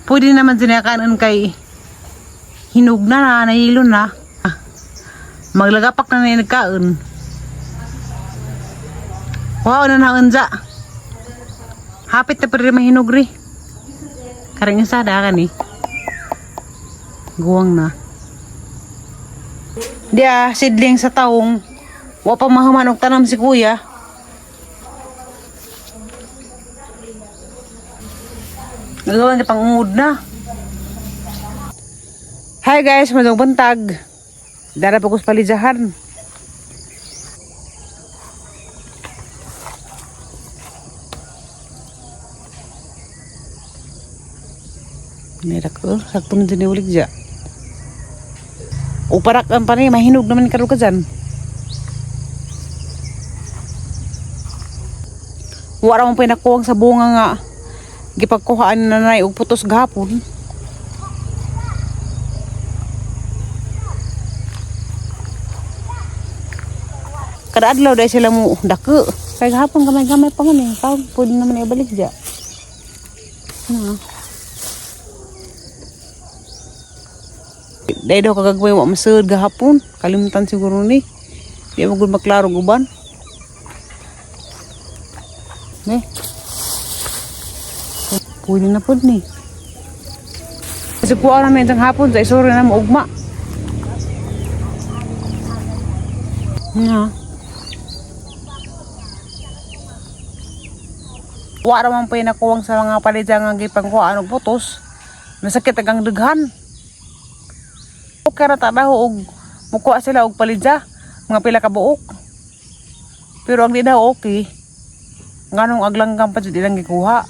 Pwede naman sinakanon kay hinog na na, nahilo na. Ah, maglagapak na na nagkaon. Wow, na naunja. Hapit na pa rin mahinog ri. Karang isa da ka ni. Guwang na. Diya, sidling sa taong. Wa pa mahuman og tanam si kuya. Nagawa niya pangungod na. Hi guys, madong buntag. Dara pa ko sa palijahan. Merak ko, sakto na dyan ulit dya. Uparak ang panay, mahinog naman karo ka dyan. Wala mong pinakuwang sa bunga nga. Gipagkuhaan na nanay og putos gahapon. Kada adlaw dahil sila mo dako. Kay gahapon gamay-gamay pa man eh. Pa, pwede naman ibalik dya. Na. Dahil daw kagagmay wa masud gahapon. Kalimutan siguro ni. Di mo gud maklaro guban. Ne. Pwede na pud ni. Kasi kuha namin isang hapon sa isuri na mo ugma. Nga. Wa ra man pay nakuwang sa mga palidya nga gipangkuhaan og putos. Masakit agang daghan. Okay ra ta daw og mukuha sila og palidya, mga pila ka buok. Pero ang di daw okay. Nganong aglanggam pa jud ilang gikuha.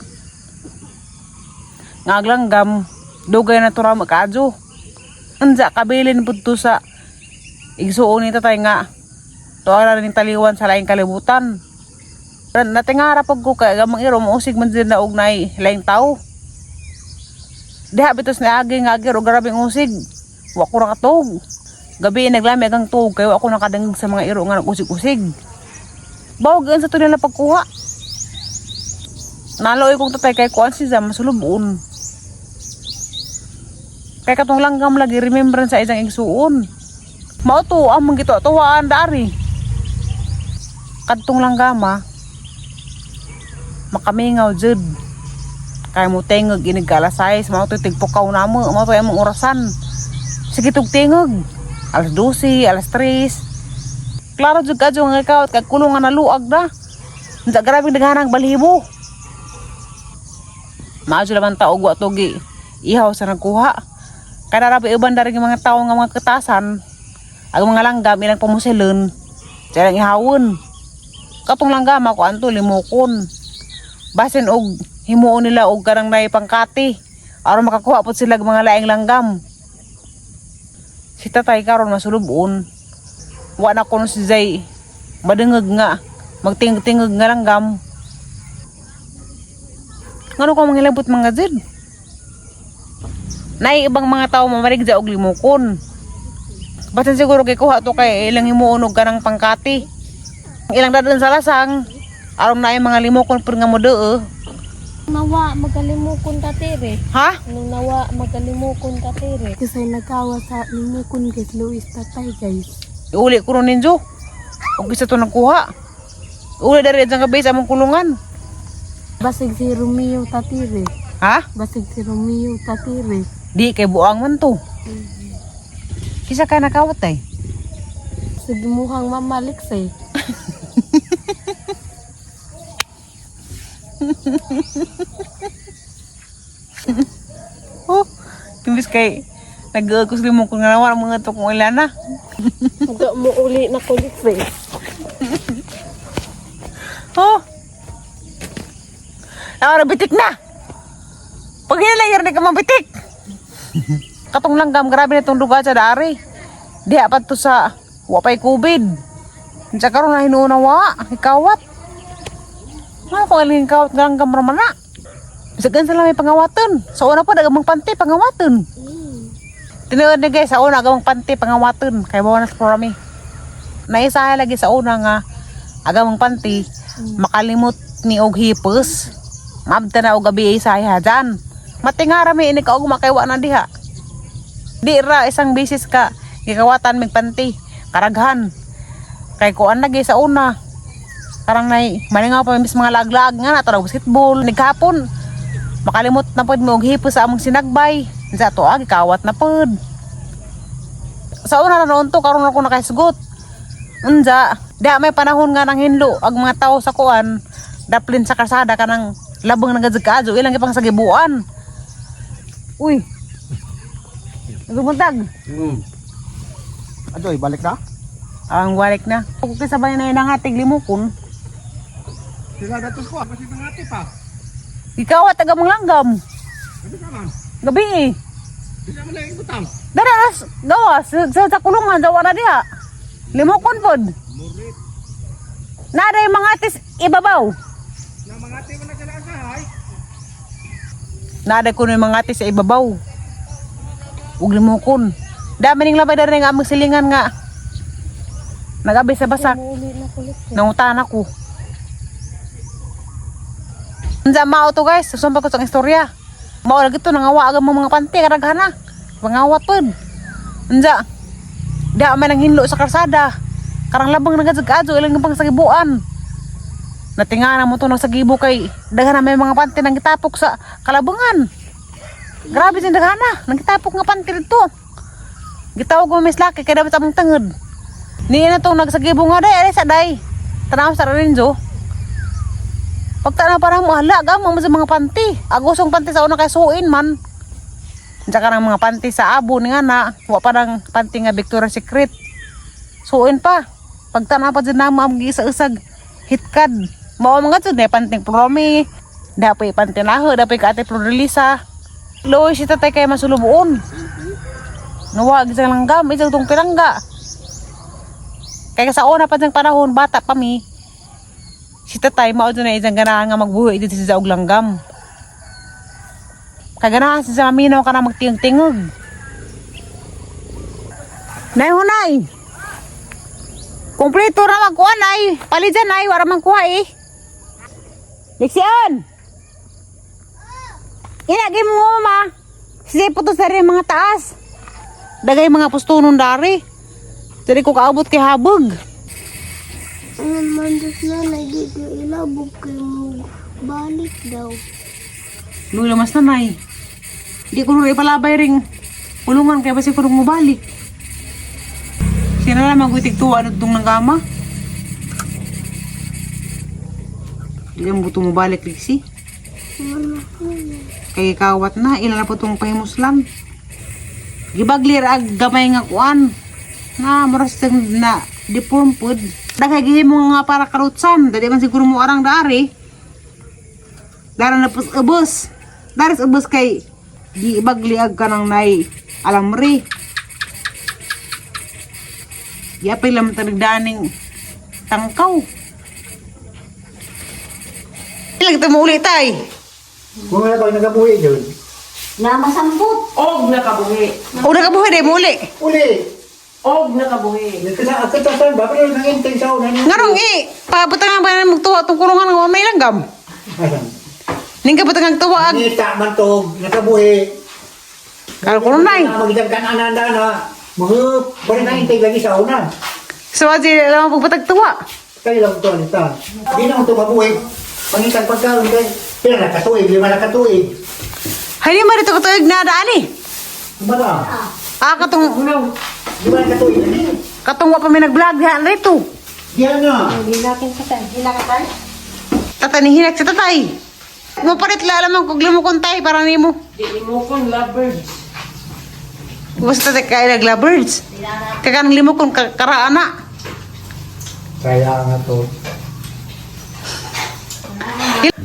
Nga aglanggam dugay na tura makaadyo. Unsa kabilin pud to sa igsuon ni tatay nga tuwa na ning taliwan sa laing kalibutan. Natingara pag ko kay gamang iro mousig man din na og nay laing tao. Diha bitos ni agi nga agi ro grabeng usig. Wa ko ra katog. Gabi naglami ang tuog kay wa ko nakadangog sa mga iro nga nag-usig-usig. Bawag sa to nila pagkuha. Naloy kong tatay kay kuan si Zam masulubon. Kay katong langgam lagi remembrance sa isang igsuon. Mao to ang mga tuwaan dari. Kadtong langgama makamingaw jud. Kay mo tingog inig alas 6, mao to tigpukaw na mo, mao to among orasan. Sige tug tingog. Alas 12, alas 3. Klaro jud kadyo nga ikaw at kagkulong nga naluag na. Unsa grabeng daghanang balhibo. Maadyo laman taog wa to gi ihaw sa nagkuha. Kada rabi uban dari nga mga tawo nga mga katasan. Ang mga langgam ilang pamusilon. Silang ihawon. Katong langgam ako anto limukon. Basin og himuon nila og karang nay pangkati. Aron makakuha pod sila og mga laing langgam. Si tatay karon masulubon. Wa na kuno si Zay. Madungog nga. Magtingog-tingog nga langgam. Ngano ko manghilabot mga zid? Nay ibang mga tao mamaligja og limukon. Basta siguro kay kuha to kay ilang himuon og kanang pangkati. Ilang dadon sa lasang aron na mga limukon pud nga modoo. Nawa magalimukon tatire. Ha? Nung nawa magalimukon tatire. Kasi nagkawa sa limukon guys, Luis tatay guys. Iuli ko ron ninyo. Og isa to nagkuha. Uli dari sa gabi sa among kulungan. Basig si Romeo tatire. Ha? Basig si Romeo tatire. Di kay buang man to. Kisa ka nakawat ay. Sige mukhang mamalik say. Oh, imbis kay nag-uukos limukon nga nawa mga to kung ilan na. Muga mo uli na kulit say. Oh. Nakara bitik na. Pag hinilayar ni ka mabitik. Katong langgam grabe na itong duga sa dari. Diha pa to sa wapay COVID. Unsa karon na hinuon na wa, ikawat. Ano kung aling kawat nga langgam raman na. Bisag ganun sila may pangawaton. Sa una pa dagamang pante pangawaton. Tinuod na guys, sa una agamang pante pangawaton kay bawa na sa programa. Naisahay lagi sa una nga agamang panty makalimot ni og hipos. Mabta na og gabi isahay hajan. Matingara mi ini kaugma kay wa na diha. Di ra isang bisis ka gikawatan mig panty. Karaghan. Kay kuan lagi sa una. Karang nay malingaw pa mis mga laglag nga na tarong basketball nighapon. Makalimot na pod mo og hipo sa among sinagbay. Sa ato ah, gikawat na pod. Sa una na noon to karon ako nakaisgot. Unja, da may panahon nga nang hinlo ag mga tao sa kuan daplin sa kalsada kanang labang nagadzag ilang gipang sa gibuan. Uy. Nagbuntag. Adoy, balik na? Ang walik na. Kung kasabay na yun ang ating limukon, Sila datos ko, kasi nangati pa. ikaw at taga mong langgam. Gabi ka man. Gabi eh. Bisa man lang ibutang. Dara ras gawas sa kulungan dawa na diha. Limukon pod. Murit. Nada yung mga atis ibabaw. Na mga ati man na sila sa hay. Nada ko yung mga atis sa ibabaw. Ug limukon. Dami ning labay dara nga among silingan nga. Nagabi sa basak. Uli na kulit. Nangutan ako. Unsa mao to, guys, sumpa ko sa istorya. Mao lagi to nangawa agam mga panty karaghana. Pangawat pod. Unsa? Da may nang hinlo sa kalsada. Karang labang nagadzag-adyo ilang pang sagibuan. Natingana mo to nang sagibo kay daghan na may mga panty nang gitapok sa kalabangan. Grabe sin daghana, nang gitapok nga panty dito. Gitawag mo mis laki kay dapat sa among tangod. Niya na tong nagsagibo nga day, alay sa day. Tanaw sa Lorenzo. Pagtanaw parang mo, hala, gamo mo sa mga panty. Agusong panty sa una kay suin man. Tsaka ng mga panty sa abo ni nga na, wa pa ng panty nga Victoria's Secret. Suin pa. Pagtanaw pa dyan na mo, ang isa-isag hitkad. Mao mga dyan, eh, panting promi. Dapat panty naho, dapat ka ate Florelisa. Luoy si tatay kay masulubuon. Nuwag isang langgam, isang tong pirangga. Kaya sa una pa diyang panahon, bata pa mi, si tatay mao dyan na isang ganahan nga magbuhi dito sa og langgam. Kaganahan siya sa maminaw ka na magtingog-tingog. Nay hunay. Kompleto ra magkuha nay. Palidyan nay, wala man kuha eh. Leksiyon! Inagay mo ma. Sige po to sa rin mga taas. Dagay mga pustunon dari. Diri ko kaabot kay habog. Ang mandos na nagiging ilabog kay mo balik daw. Lula mas nanay. Di ko nung ipalabay ring kulungan kaya basi ko nung mubalik. Sino na magutik tuwa ano tong nanggama? Di lang buto mubalik, Lixie. Ano Kay kawat na, ilan na po itong pahimuslan. Gibaglir ag gamay nga kuan. Na, maras na deform pod. Daghay gihimo nga para karutsan. Dali man siguro mo arang dari. Dara na pos ubos. Daris ubos kay gibagli ag kanang nay alamri. Yapay lang taligdaning tangkaw. Ilang ito mo ulit tay. Kung wala ko nagabuhi yun. Na masamput. Og nakabuhi. O nakabuhi day mo uli. Uli! Og nakabuhi. Nagkasa katasan ba? Pero nangintay sa una niya. Ngarong eh, pabutangan ba na magtuwa itong kulungan ng may langgam? Ning kabutangan tuwa ag Ngita man to, nakabuhi. kalkulunay. Magidang kan ananda na. Mga, pero nangintay lagi sa una. So aji alam mo pagpatag tuwa. Kayo lang to, nita. Di na ko to mabuhi. Pangitan pagkaon kay. Pero nakatuig, lima nakatuig. Hali mo rito katuig na daan eh. Ba? Ah, katong, Lima nakatuig. katong wa pa may nag-vlog dihan rito. Diyan na. Hilakin sa tayo. Hila ka tayo. Tatanihinak sa tatay. Mo palit la alam ang kugli mo kuntay para nimo. Di limukon lovebirds. Basta tatay kay nagla birds. Kakanang limo kon karaana. Kaya nga to.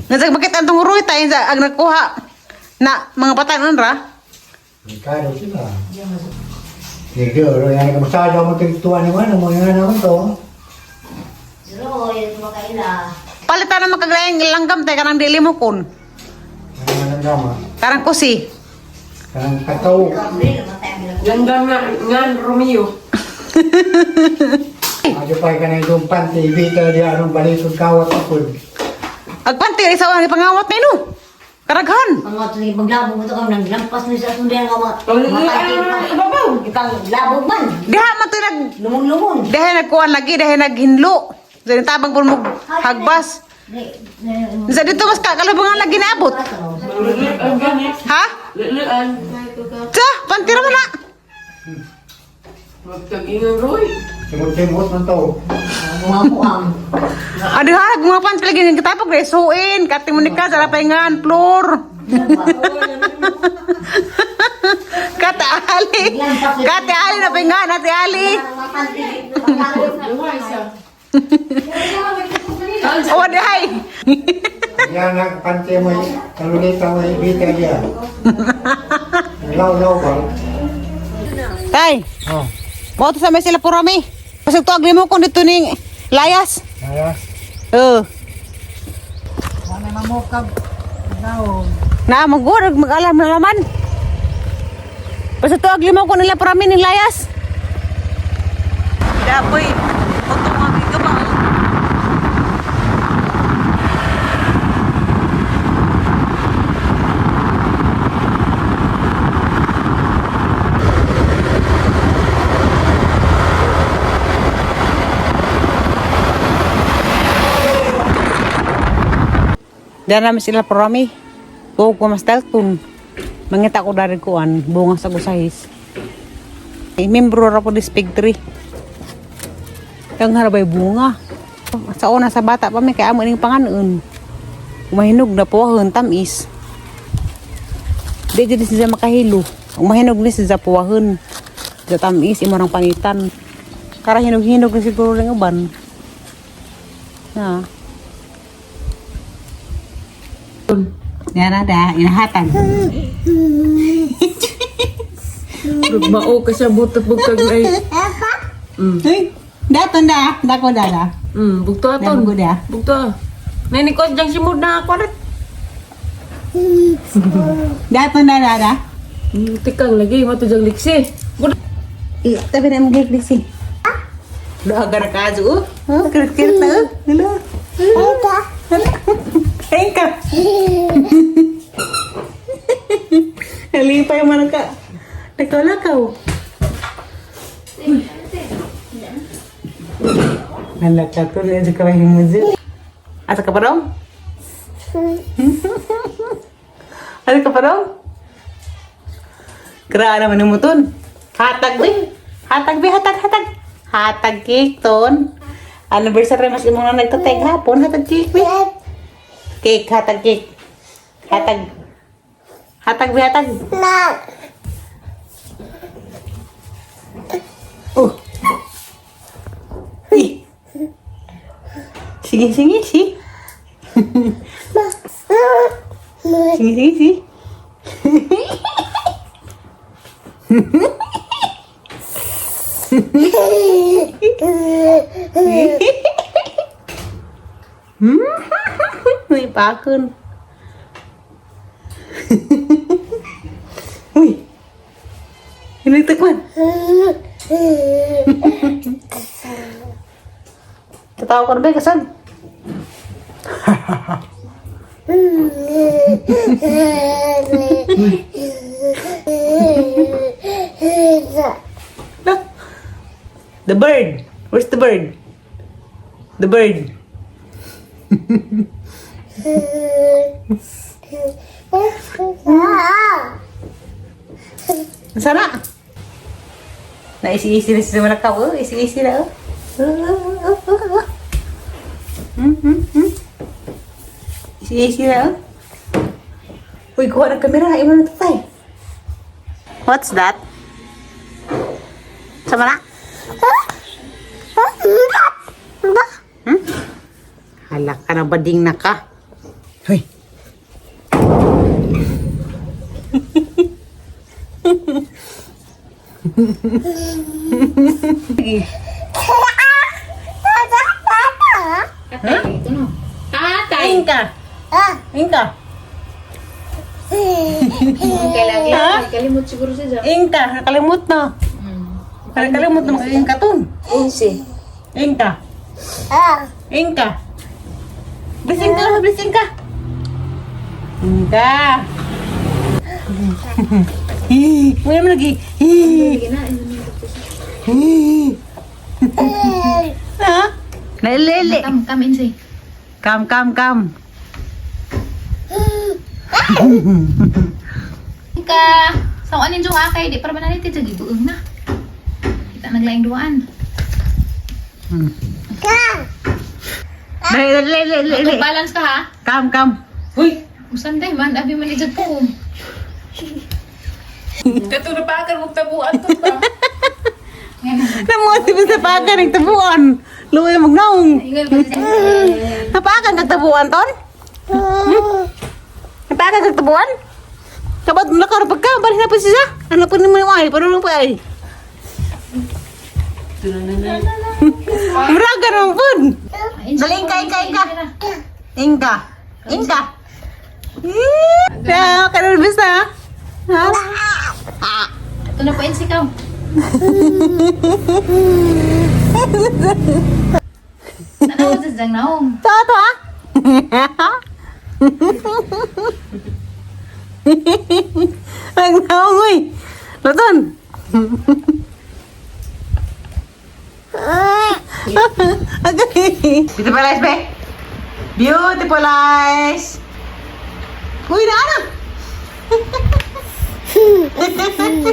Nasag bakit antong uroy tayo sa ag nagkuha na mga batanon ra. Kaya sila. Sige, ro yan ka masada mo tigtuan ni ano mo yan naman to. Pero, yun makaila. Palitan na makaglayang langgam tayo kanang dili mo kon. Ano man ang gama? Karang kusi. Kanang kataw. Langgam nga ngan Romeo. Adyo pa ka na itong panty, ibita di anong balik kawat ako. Agpanti isa ang pangawat na no. Karaghan. Ang mga tuloy maglabog mo to kami nang lampas mo sa atong nga mga Ang ibabaw. Ipang labog man. Diha man to nag Lumon-lumon. diha nagkuan lagi, diha naghinlo. Sa tabang pud mo hagbas. Sa dito mas kakalabangan lagi naabot. Ang gani. Ha? Lian. Sa, pantira mo na. Magtagingan Roy. Simot-simot man to. Mga buang. Adi ha, mga panty lagi ng kitapog resuin, kati mo ni ka sa paingan, floor. Kate Ali. Kate Ali na paingan, Ate Ali. Oh, di hay. Yan ang pante mo, kalulita mo, ibita niya. Law-law ba? Tay. Oh. Mo to sa may sila purami. Pasig to agli mo kung dito ning layas. Kaya? Eh. Wala na mo kag naon. Na magurag mag-alam na naman. Basta to agli mo kung nila purami ning layas. Dapoy, otong mga gaba. Diyan namin sila parami. Buog ko mas dalton. Mangita ko dari kuan, bunga sa gusahis. Eh, membro ra po this big tree. Kang harabay bunga. Sa una sa bata pa may kay amo ning panganon. Umahinog na puwahon tamis. Di jud siya makahilo. Umahinog ni siya puwahon. Sa tamis imo rang panitan. Kara hinog-hinog na siguro ring uban. Na. Yan na da, inahatan. Mao ka siya butot bugtag ay. Hey, daton da, dako da da. Bugto aton. Dako da. Bugto. Nini ko jang simud na ako ret. Daton da da da. Tikang lagi mo to jang liksi. Gud. Eh, tabi na mong gilisi. Doha gara ka azu. Oh, kirit kirit na. Hello. Hengka. Hengka. Nalipay man ka. Nagkalakaw. Nalakaw to rin sa kamay mo. Asa ka pa daw? Asa ka pa daw? Kira naman mo ton. Hatag bi. Hatag bi, hatag, hatag. Hatag cake ton. Anniversary mas imong na nagtatay hapon, hatag cake bi. Cake, hatag cake. Hatag. Hatag bi, hatag. Oh. Uy. Sige, sige, sige. Sige, sige, sige. May pakon. Uy. Hinagtakman. Tatawa ko na ba? Kasag. Look. The bird. Where's the bird? The bird. Sana. Naisi-isi na siya malakaw. Oh, isi-isi na. Oh. Oh, oh, oh, oh. Isi-isi na. Oh. Uy, kuha ng kamera. Iwan na tatay. What's that? Sama na? Hmm? Hala ka na bading na ka. Hoy. Sige. Tatay. Ingka. Ingka. Kailangan kalimot siguro siya. Ingka. Nakalimot na. Nakalimot na makaingka ton. Insi. Ingka. Ingka. Blessing ka, blessing ka. Ka. Hi, wala mo lagi. Hi. Hi. Ha? Lele. Kam, kam insay. Kam kam kam. Ka, sa anin jung akay di para manaliti sa gibuong na. Kita naglaing duaan. Dali, dali, dali, dali. Balance ka ha. Kam kam. Uy! Usan day man abi man ijud po. Kato na pa mong tabuan to ba? Namuot si sa pakan ng tabuan. Luoy magnaong. Ingon ba siya? Napakan kag tabuan ton? Napakan kag tabuan? Kabat mo lakar pagka balik na po siya. Ano po ni mo ay parang pa ay. Muraga naman po. Dali, ingka, ingka, ingka. Ingka. Ingka. Eh, ya, kanervous na. Ha? Ito na po insay ka. Tanaw sa jang naong. To, to, ha? Ang naong, uy. Luton. Okay. Beautiful eyes, be. Beautiful eyes. Uy, na na.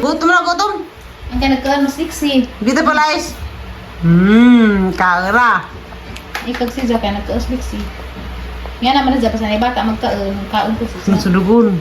Gutom na, gutom. Ang kanag ka no 60. Beautiful eyes. Kaura. Ikag si Jack nagka 60. Nga naman na pa sa bata magkaon, kaon ko siya. Sunugun.